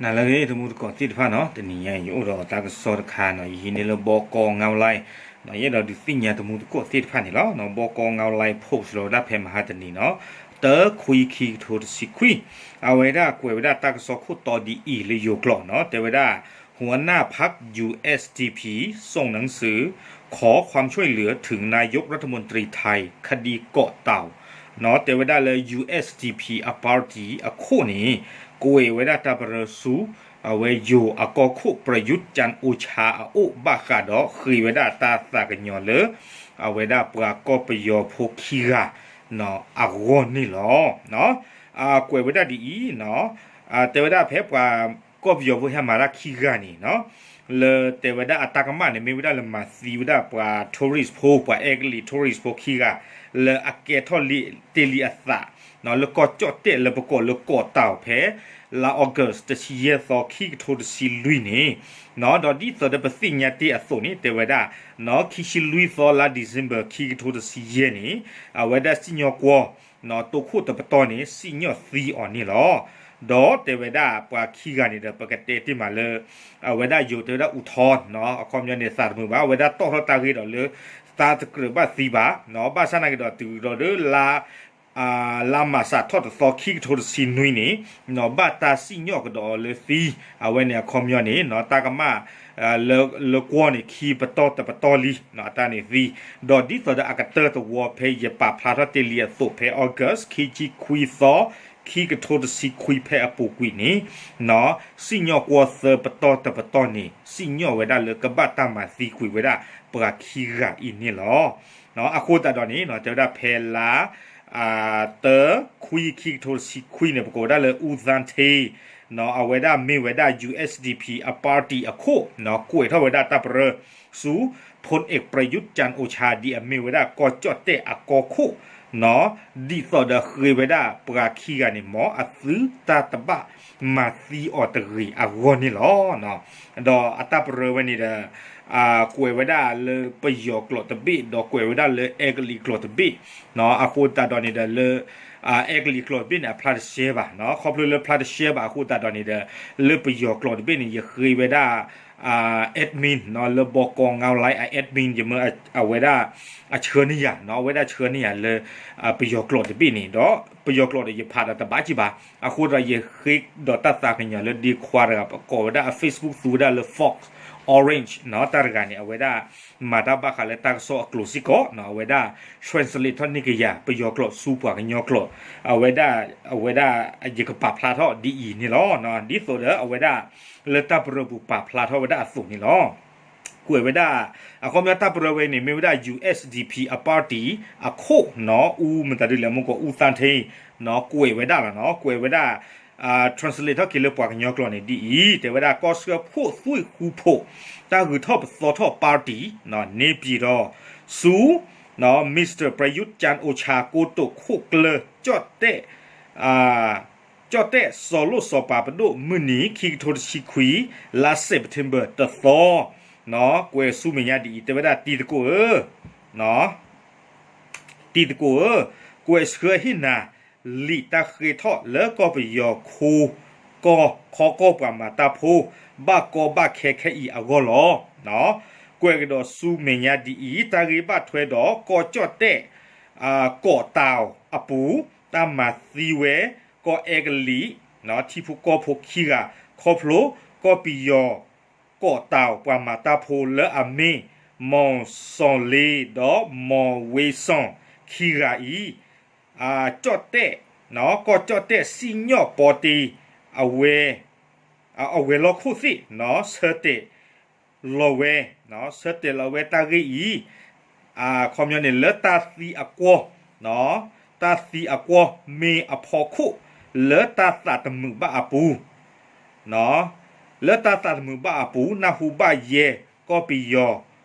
နၤလၢအဂ့ၤ တံၤသကိးသ့ၣ်တဖၣ်နီၤ, တနံၤညါအံၤ ယအိၣ်ဒီးတၢ်ကစီၣ်တခါနီၤ, ယဟံးန့ၢ်လၢဘီကီ online နီၤ, ယအဲၣ်ဒိးဒုးသ့ၣ်ညါတံၤသကိးသ့ၣ်တဖၣ်န့ၣ်လီၤ. ဘီကီ online post လီၤဝဲဒၣ်ဖဲမဟါတနံၤနီၤ, တၢ ခွံ ခံကထိတဆံခွံ, အဝဲဒၣ်ကွဲးဝဲဒၣ်တၢ်ကစီၣ်ခိၣ်တီဒ်အံၤလၢယိၤကျိာ်နီၤ, တဲဝဲဒၣ် หัวหน้าพรรค ยู เอส ดี พี ส่งหนังสือขอความช่วยเหลือถึงนายกรัฐมนตรีไทยคดีเกาะเต่า နီၤ, တဲဝဲဒၣ်လၢ ယူ เอส ดี พี အ party အခိၣ်န့ၣ် ကွဲးဝဲဒၣ်တၢ်ပရၢဆူ အဝဲယိၤအကီၢ်ခိၣ် ပြယူး ကၠၣ်အိၣ်ဆါ အအိၣ် ဘၣ်ဃးဒီးဃ့ဝဲဒၣ်တၢ်သးကညီၤလၢ အဝဲဒၣ်ပှၤကီၢ်ပယီၤဖိခံဂၤနီၤ အဂီၢ်န့ၣ်လီၤ. ကွဲးဝဲဒၣ်ဒ်အံၤနီၤ, တဲဝဲဒၣ်ဖဲပှၤကီၢ်ပယီၤဖိဟဲမၤတၢ်ခံဂၤန့ၣ်နီၤ, လၢတဲဝဲဒၣ်အတၢ်ကမၣ်န့ၣ် မ့ၢ်ဝဲဒၣ်လၢမၤသံဝဲဒၣ်ပှၤ tourist ဖိ ပှၤအဲကလံး tourist ဖိခံဂၤ လၢအကဲထီၣ်လံ တ့ၢ်လံအသး လၢကီၢ်ကၠီၣ်တဲၣ်လၢပကိးလၢကီးတၢ်ဖဲ လါ August တဆံယဲၢ်သီ ခံကထိတဆံလွံၢ်န့ၣ်, ဒီးဒ်သိးဒီးပသ့ၣ်ညါတ့ၢ်အသိးန့ၣ် တဲဝဲဒၣ် ခံဆံလွံၢ်သီ လါ December ခံကထိတဆံယဲၢ်န့ၣ် အဝဲဒၣ်စံၣ်ညီၣ်ကွီၢ် တိခိၣ်တပတီၢ်န့ၣ် စံၣ်ညီၣ်သံအီၤန့ၣ်လီၤ. ဒီးတဲဝဲဒၣ်ပှၤခံဂၤန့ၣ်ဒီး ပကတဲတ့ၢ်မးလၢ အဝဲဒၣ်ယိၤတဲဝဲဒၣ်အူထီ အခီပညီန့ၣ်သးတမုာ်ဘၣ် အဝဲဒၣ်တီၣ်ထီၣ်တၢ်ဂ့ၢ်ဒီးလၢ သးတကြၢးဘၣ်သံဘၣ်, ဘၣ်ဆၣ်နာ်က့ဒီးတုၤဒီးလၢ လါမၤစးထီၣ်တသီ ခံကထိတဆံနွံန့ၣ် ဘၣ်တၢ်စံၣ်ညီၣ်ကဒီးအီၤလၢသံ, အဝဲန့ၣ်အခီပညီန့ၣ် တၢ်ကမၣ် လၢကွီၢ်န့ၣ် ခံပတီၢ်တပတီၢ်လံ အတၢ်န့ၣ်သံ, ဒီးဒ်သိးဒီးအကတၢၢ်တဝီဖဲယပာ်ဖျါထီၣ်တ့ၢ်လံအသိးဖဲ August ခံဆံခွံသီ ခံကထိတဆံခွံဖဲအပူၤကွံာ်န့ၣ် စံၣ်ညီၣ်ကွီၢ်သၢပတီၢ်တပတီၢ်န့ၣ် စံၣ်ညီၣ်ဝဲဒၣ်လၢကဘၣ်တၢ်မၤသံကွံာ်ဝဲဒၣ်ပှၤခံဂၤအံၤန့ၣ်လီၤ. အဃိသတးဒီးန့ၣ် တဲဝဲဒၣ်ဖဲလါ တၢ ခွံ ခံကထိတဆံခွံန့ၣ် ပကိးဝဲဒၣ်လၢ အူသၣ်ထ့ အဝဲဒၣ်မ့ၢ်ဝဲဒၣ် ယူ เอส ดี พี အ party အခိၣ် ကွဲးထီၣ်ဝဲဒၣ်တၢ်ပရၢ ဆူ ဖိၣ်အ့ၣ် ပြယူး ကၠၣ်အိၣ်ဆါ ဒ်အမ့ၢ်ဝဲဒၣ်ကီၢ်ကၠီၣ်တဲၣ်အကီၢ်ခိၣ် ဒ်သိးဒီးဃ့ဝဲဒၣ်ပှၤခံဂၤန့ၣ် မ်အသုတၢ်တဘၣ်မၤသံအီၤတဂ့ၤအဂီၢ်န့ၣ်လီၤ. ဒီးအတၢ်ပရၢဝဲန့ၣ်ဒီး ကွဲးဝဲဒၣ်လၢပယီၤကျိာ်တဘ့ၣ် ဒီးကွဲးဝဲဒၣ်လၢအဲကလံးကျိာ်တဘ့ၣ် အဃိသတးဒီးန့ၣ်ဒီးလၢ အဲကလံးကျိာ်တဘ့ၣ်န့ၣ် အဖျါတရှဲဘၣ်, ခီဖျိလၢဖျါတရှဲဘၣ်အဃိသတးဒီးန့ၣ်ဒီး လၢပယီၤကျိာ်တဘ့ၣ်န့ၣ် ယဃ့ဝဲဒၣ် admin လၢဘီကီ ငါးလါ အ admin ယမၢအဝဲဒၣ် အဆှၢန့ၢ်ယၤ အဝဲဒၣ်ဆှၢန့ၢ်ယၤလၢ ပယီၤကျိာ်တဘ့ၣ်န့ၣ်ဒီး ပယီၤကျိာ်ဒီးယဖးဒီးတဘၣ်ကံဘၣ်, အဃိဒီးယဃ့ဒီးတၢ်သးကညီၤလၢဒ့ခွါတဂၤ ပကိးဝဲဒၣ်အ Facebook သူဝဲဒၣ်လၢ Fox Orange တၢ်တဂၤန့ၣ် အဝဲဒၣ်မၤတၢ်ဘၣ်ဃးလၢတၢ်ကစီၣ်အကျိၤစ့ၢ်ကီး အဝဲဒၣ် translate ထီၣ်န့ၢ်ကယၤ ပယီၤကျိာ်ဆူပှၤကညီကျိာ် အဝဲဒၣ် အဝဲဒၣ်ယကပာ်ဖျါထီၣ်ဒ်အံၤန့ၣ်လီၤ. ဒ်သိးဒီးအဝဲဒၣ် လၢတၢ်ပရၢပူၤပာ်ဖျါထီၣ်ဝဲဒၣ်အသိးန့ၣ်လီၤ. ကွဲးဝဲဒၣ် အခီပညီတၢ်ပရၢဝဲန့ၣ် မ့ၢ်ဝဲဒၣ် ယူ เอส ดี พี အ party အခိၣ်နီၤ အူမတၤဒုလဲၣ်မ့ၢ်ကီး အူသၣ်ထ့ ကွဲးဝဲဒၣ်လီၤနီၤ ကွဲးဝဲဒၣ် translate ထီၣ်က့ၤလၢပှၤကညီကျိာ်န့ၣ်ဒ်အံၤ တဲဝဲဒၣ် ကီၢ်ဆၢဖိသွံၣ်ဃူဖိး တၢ်ဂုၤထီၣ်ပသီထီၣ် party န့ၣ်ပၠံးဒီး ဆူ Mister ပြယူး ကၠၣ်အိၣ်ဆါ ကိတိာ်ခိၣ်ကျၢၢ် ကၠီၣ်တဲၣ် ကၠီၣ်တဲၣ်စီၤလိၣ်စီၤပၤပဒိၣ် မုၢ်နံၤ ခံကထိတဆံခွံ လါ September တသီ ကွဲးဆူမဲာ်ညါဒ်အံၤ တဲဝဲဒၣ်တံၤသကိးဧၢ တံၤသကိးဧၢ, ကွဲးဆှၢဟ့ၣ်နၤ လံာ်တၢ်ဃ့ထီၣ်လၢကီၢ်ပယီၤခိ ကီၢ်ခီကီၢ်ပှၤမၤတၢ်ဖိ ဘၣ်ကီဘၣ်ခဲခဲအံၤအဂီၢ်လီၤ. ကွဲးကဒီးဆူမဲာ်ညါဒ်အံၤ တၢ်ဂ့ၢ်ဘၣ်ထွဲဒီးကီၢ်ကၠီၣ်တဲၣ် ကီးတၢ်အပူၤ တၢ်မၤသံဝဲ ကီၢ်အဲကလံး ထံဖိကီၢ်ဖိခံဂၤ ခီဖျိ ကီၢ်ပယီၤ ကီးတၢ်ပှၤမၤတၢ်ဖိလၢအမ့ၢ် မီၢ်စီၣ်လ့ ဒီး မီၢ်ဝ့စီၣ် ခံဂၤအံၤ ကၠီၣ်တဲၣ် ကီၢ်ကၠီၣ်တဲၣ်စံၣ်ညီၣ်ပီတ့ အဝဲ အဝဲၤလီၢ်ခိၣ်သ့ၣ် ဆၢတဲာ်လီၤဝဲ ဆၢတဲာ်လီၤဝဲတၢ်ဂ့ၢ်အံၤ အခီပညီန့ၣ် လၢတၢ်သံအကွီၢ် တၢ်သံအကွီၢ်မ့ၢ်အဖီခိၣ် လၢတၢ်သးတမုာ်ဘၣ်အပူၤ လၢတၢ်သးတမုာ်ဘၣ်အပူၤ နၢ်ဟူဘၣ်ယဲၢ် ကီၢ်ပယီၤ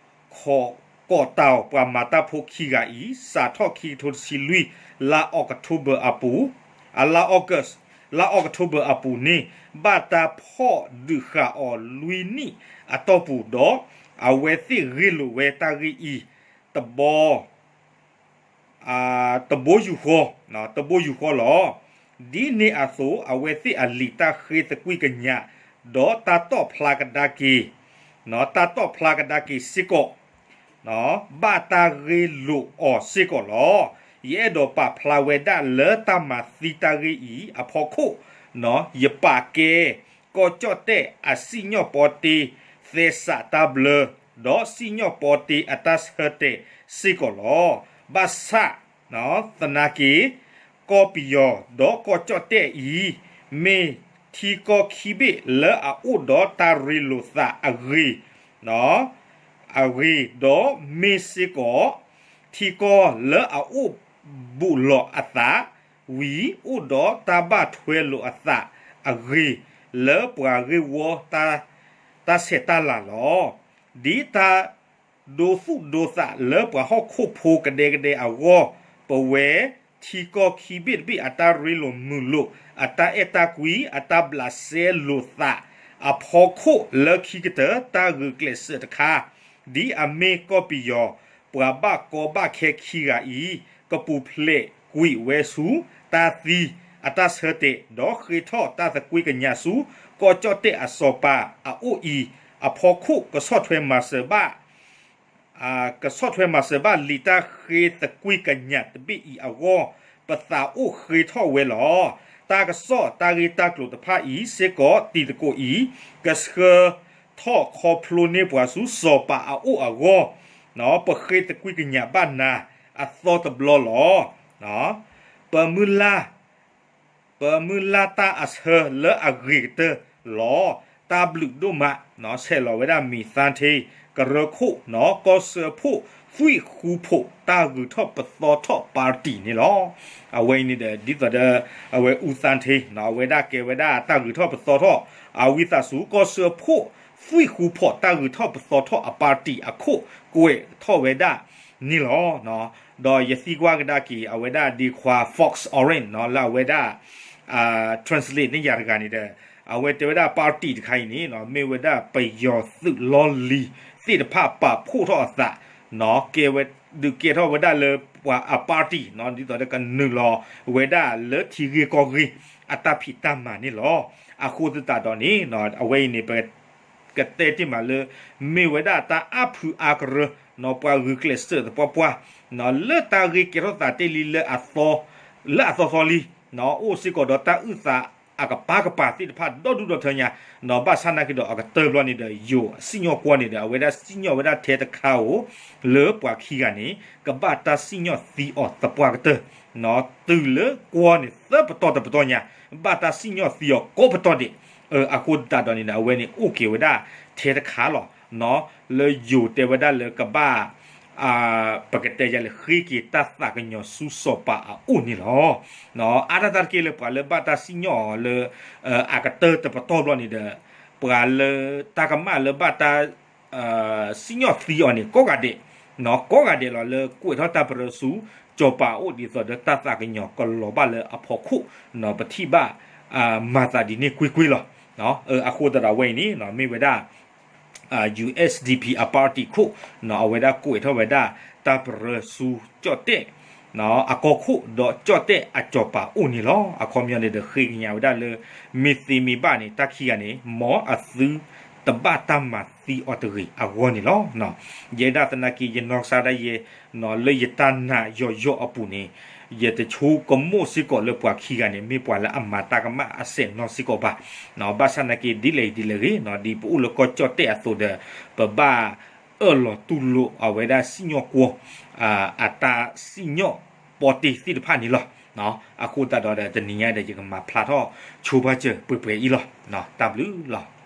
ကီးတၢ်ပှၤမၤတၢ်ဖိခံဂၤအံၤ စးထီၣ်ခံကထိတဆံလွံၢ် လါ October အပူၤ လါ August လါ October အပူၤန့ၣ် ဘၣ်တၢ်ဖီၣ်ဒုးဃာ်အီၤလွံၢ်နံၣ်အတီၢ်ပူၤဒီး အဝဲသ့ၣ်ဂ့ၢ်လိာ်ဝဲတၢ်ဂ့ၢ်အံၤ တဘီ တဘိယူၢ်ဃီ တဘိယူၢ်ဃီလီၤ. ဒ်န့ၣ်အသိး အဝဲသ့ၣ်အလံာ်တၢ်ဃ့သကွံၢ်ကညး ဒီးတၢ်တီၣ်ဖျါကဒါက့ၤ, တၢ်တီၣ်ဖျါကဒါက့ၤစ့ၢ်ကီး ဘၣ်တၢ်ဂ့ၢ်လိာ်အီၤစ့ၢ်ကီးလီၤ. ယအဲၣ်ဒိးပာ်ဖျါဝဲဒၣ်လၢတၢ်မၤသံတၢ်ဂ့ၢ်အံၤအဖီခိၣ်, ယပာ်ကဲ ကီၢ်ကၠီၣ်တဲၣ်အစံၣ်ညီၣ်ပီတ့သဲစးတၢ်ဘျၢ, ဒီးစံၣ်ညီၣ်ပီတ့အတၢ်ဆၢတဲာ်စ့ၢ်ကီးလီၤ. ဘၣ်ဆၣ် သနာ်က့ ကီၢ်ပယီၤဒီးကီၢ်ကၠီၣ်တဲၣ်အံၤ မ့ၢ်ထံကီၢ်ခံဘ့ၣ်လၢအအိၣ်ဒီးတၢ်ရ့လိာ်သးအဂ့ၤ, အဂ့ၤ, ဒီးမ့ၢ်စ့ၢ်ကီး ထံကီၢ်လၢအအိၣ်ဘူးလိာ်အသးဝံၤ အိၣ်ဒီးတၢ်ဘၣ်ထွဲလိာ်အသးအဂ့ၤ လၢပှၤဂ့ၢ်ဝီ တၢ်ဆဲးတၢ်လၤလီၤ. ဒ်တၢ်ဒိသူၣ်ဒိသးလၢပှၤဟီၣ်ခိၣ်ဖိကဒဲကဒဲအဂီၢ်, ပဝဲထံကီၢ်ခံဘ့ၣ်တဘ့ၣ်အတၢ်ရ့လိာ်မုာ်လိာ်, အတၢ်အဲၣ်တၢ်ကွံ, အတၢ်ဘျးစဲလိာ်သးအဖီခိၣ် လၢခံကတၢၢ် တၢ်ဂုာ်ကျဲးစၢးတခါ ဒ်အမ့ၢ်ကီၢ်ပယီၤ ပှၤဘၣ်ကီဘၣ်ခဲခံဂၤအံၤ ကပူၤဖျဲးကွံာ်ဝဲဆူ တၢ်သံအတၢ်ဆၢတဲာ် ဒီးဃ့ထီၣ်တၢ်သကွံၢ်ကညးဆူ ကီၢ်ကၠီၣ်တဲၣ်အစီၤပၤအအိၣ်အံၤအဖီခိၣ် ကဆီၣ်ထွဲမၤစၢၤဘၣ် ကဆီၣ်ထွဲမၤစၢၤဘၣ်လံာ်တၢ်ဃ့သကွံၢ်ကညးတဘ့ၣ်အံၤအဂီၢ် ပသးအိၣ်ဃ့ထီၣ်ဝဲလီၤ. တၢ်ကစီၣ်တၢ်ဂ့ၢ်တၢ်ကျိၤတဖၣ်အံၤစ့ၢ်ကီးတံၤသကိးအံၤ ကဆှၢထီၣ်ခီဖျိန့ၢ်ပှၤဆူစီၤပၤအအိၣ်အဂီၢ်, ပဃ့သကွံၢ်ကညးဘၣ်နၤအသီတဘျီလီၤ. ပမုၢ်လၢ် ပမုၢ်လၢ်တၢ်အဆၢလၢအဂ့ၤကတၢၢ်လီၤ. တၢ်ဘျုးဒိၣ်မး, ဆဲးလီၤဝဲဒၣ်မံၤသၣ်ထ့ ကရၢခိၣ်, ကီၢ်စၢဖှိၣ် သွံၣ်ဃူဖိး တၢ်ဂုၤထီၣ်ပသီထီၣ် party န့ၣ်လီၤ. အဝဲအံၤန့ၣ်ဒီး ဒ်သိးဒီး အဝဲအူသၣ်ထ့ အဝဲဒၣ်ကဲဝဲဒၣ်တၢ်ဂုၤထီၣ်ပသီထီၣ် အဝံသးစူၤ ကီၢ်စၢဖှိၣ် သွံၣ်ဃူဖိး တၢ်ဂုၤထီၣ်ပသီထီၣ်အ party အခိၣ်ကွဲးထီၣ်ဝဲဒၣ်န့ၣ်လီၤ. ဒီးယသံကွၢ်ကဒါက့ၤ အဝဲဒၣ်ဒ့ခွါ Fox Orange လၢအဝဲဒၣ် translate န့ၢ်ယၤတဂၤန့ၣ်ဒီး အဝဲတဲဝဲဒၣ် party တခါအံၤန့ၣ် မ့ၢ်ဝဲဒၣ်ပယီၤသုးလီၢ်လံၤသ့ၣ်တဖၣ်ပာ်ဖှိၣ်ထီၣ်အသး ကဲဝဲ ဒုးကဲထီၣ်ဝဲဒၣ်လၢပှၤအ party ဒ်သိးဒီးကနုာ်လီၤဝဲဒၣ်လၢထံဂ့ၢ်ကီၢ်ဂ့ၢ်အတၢ်ဖံးတၢ်မၤန့ၣ်လီၤ. အဃိသတးဒီးန့ၣ် အဝဲအံၤန့ၣ် ပကတဲတ့ၢ်မးလၢ မ့ၢ်ဝဲဒၣ်တၢ်အါဖုအါကရၢ ပှၤဂုာ်ကျဲးစၢးသပှၢ်ပှၢ် လၢတၢ်ဂ့ၢ်ကဲထီၣ်သးတ့ၢ်လံလၢအသီ လၢအသီသီလံ အိၣ်စ့ၢ်ကီးဒီးတၢ်အုၣ်သးအကပၤကပၤသ့ၣ်တဖၣ်ဒီဒူၣ်ဒီထၢညါ, ဘၣ်ဆၣ်နာ်က့ဒီးအကတၢၢ်ဘျီန့ၣ်ဒီး ယိၤစံၣ်ညီၣ်ကွီၢ်န့ၣ်ဒီး အဝဲဒၣ်စံၣ်ညီၣ်ဝဲဒၣ်ထဲတခါဧိၤ လၢပှၤခံဂၤန့ၣ် ကဘၣ်တၢ်စံၣ်ညီၣ်သံအီၤသပှၢ်ကတၢၢ် တုၤလၢကွီၢ်န့ၣ်သၢပတီၢ်တပတီၢ်ညါ ဘၣ်တၢ်စံၣ်ညီၣ်သံအီၤကိးပတီၢ်ဒဲး. အဃိသတးဒီးန့ၣ်ဒီး အဝဲန့ၣ်အိၣ်က့ၤဝဲဒၣ်ထဲတခါလီၤ. လၢယိၤတဲဝဲဒၣ်လၢကဘၣ် ပကတဲယၤလၢ ဃ့က့ၤတၢ်သးကညီၤဆူစီၤပၤအအိၣ်န့ၣ်လီၤ. အါဒၣ်တၢ်တက့ၢ်လၢပှၤလၢဘၣ်တၢ်စံၣ်ညီၣ်အီၤလၢ အကတၢၢ်တပတီၢ်ဘျီန့ၣ်ဒီး ပှၤလၢတၢ်ကမၣ်လၢဘၣ်တၢ် စံၣ်ညီၣ်သံအီၤန့ၣ် ကိးဂၤဒဲး, ကိးဂၤဒဲးလီၤ လၢကွဲးထီၣ်တၢ်ပရၢဆူ စီၤပၤအအိၣ်ဒ်သိးဒီးတၢ်သးကညီၤကလီၤဘၣ်လၢအဖီခိၣ် ပထံၣ်ဘၣ် မၤသးဒ်န့ၣ်ကွ့ၢ်ကွ့ၢ်လီၤ. အဃိသတးဒီးအဝဲအံၤန့ၣ် မ့ၢ်ဝဲဒၣ် USDP အ party ခိၣ် အဝဲဒၣ်ကွဲးထီၣ်ဝဲဒၣ်တၢ်ပရၢဆူကၠီၣ်တဲၣ် အကီၢ်ခိၣ်ဒီးကၠီၣ်တဲၣ်အစီၤပၤအိၣ်န့ၣ်လီၤ. အခီပညီန့ၣ်ဒီးဃ့ကညးဝဲဒၣ်လၢ မ့ၢ်သ့မ့ၢ်ဘၣ်န့ၣ် တၢ်ခံဂၤန့ၣ် မ်အသုတဘၣ်တၢ်မၤသံအီၤတဂ့ၤအဂီၢ်န့ၣ်လီၤ. ယဲဒၣ်သနာ်က့ ယနီၢ်ကစၢ်ဒၣ်ယဲ လၢယတၢ်နာ်ယိာ်ယိာ်အပူၤန့ၣ် ယတဆိကမိၣ်စ့ၢ်ကီးလၢပှၤခံဂၤန့ၣ် မ့ၢ်ပှၤလၢအမၤတၢ်ကမၣ်အစဲးနီၢ်စ့ၢ်ကီးဘၣ်. ဘၣ်ဆၣ်နာ်က့ ဒ်လဲၣ်ဒ်လဲၣ်ဂ့ၤ ဒ်ပအိၣ်လၢကီၢ်ကၠီၣ်တဲၣ်အသိးဒီး ပဘၣ်အၢၣ်လီၤတူၢ်လိာ်အဝဲဒၣ်စံၣ်ညီၣ်ကွီၢ် အတၢ်စံၣ်ညီၣ်ပီတ့သ့ၣ်တဖၣ်န့ၣ်လီၤ. အဃိသတးဒီးတနံၤညါဒီး ယကမၤဖျါထီၣ်ဆိပာ်စၢၤပှဲၤပှဲၤအံၤလီၤ. တၢ်ဘျုးလီၤ.